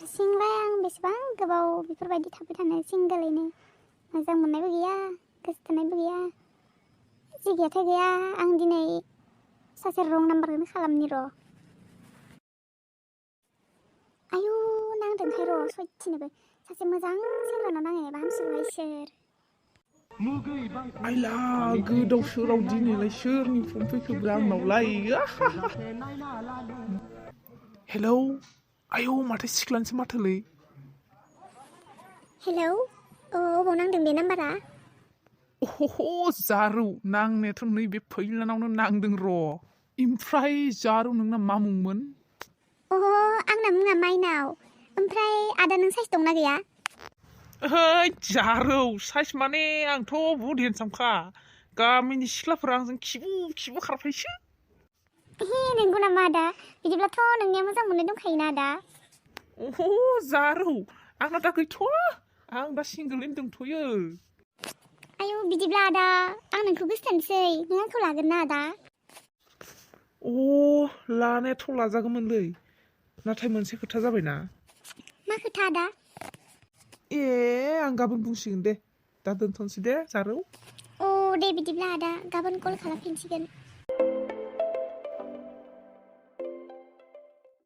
हारसिंलाय आं बेसेबां गोबाव बेफोरबायदि थाबाय थानो सिंगोलैनो मोजां मोननायबो गैया गोसोथोनायबो गैया जिगियाथाय गैया आं दिनै सासे रं नाम्बारखौनो खालामनि र' आयु नांदोंहाय र' सयथिनोबो सासे मोजां सेंग्रानाव नांहैनायबा हामसिगौहाय इसोर आइला गोदाव सोराव दिनैलाय सोरनि फन फैखोब्रा आंनावलाय हेलौ आयौ माथो सिख्लानिसो माथोलै हेलौ अबाव नांदों बे नाम्बारा अह जारौ नांनायाथ' नैबे फैलानावनो नांदों र' ओमफ्राय जारौ नोंना मा मुंमोन आंना मुङा माइनाव ओमफ्राय आदा नों साइस दंना गैया ओइ जारौ साइस माने आंथ' बहुद हेन्डसामखा गामिनि सिख्लाफोरा आंजों खिबु खारफायोसो नंगौ नामा आदा बिदिब्लाथ' नोंनिया मोजां मोननाय दंखायोना आदा अह जारौ आंना दा गैथ'वा आं दा सिंगोलैनो दंथ'यो आयौ बिदिब्ला आदा आं नोंखौ गोसोथोनसै नों आंखौ लागोन ना आदा लानायाथ' लाजागौमोनलै नाथाय मोनसे खोथा जाबायना मा खोथा आदा आं गाबोन बुंसिगोन दे दा दोनथ'नोसै दे जारौ दे बिदिब्ला आदा गाबोन कल खालामफिनसिगोन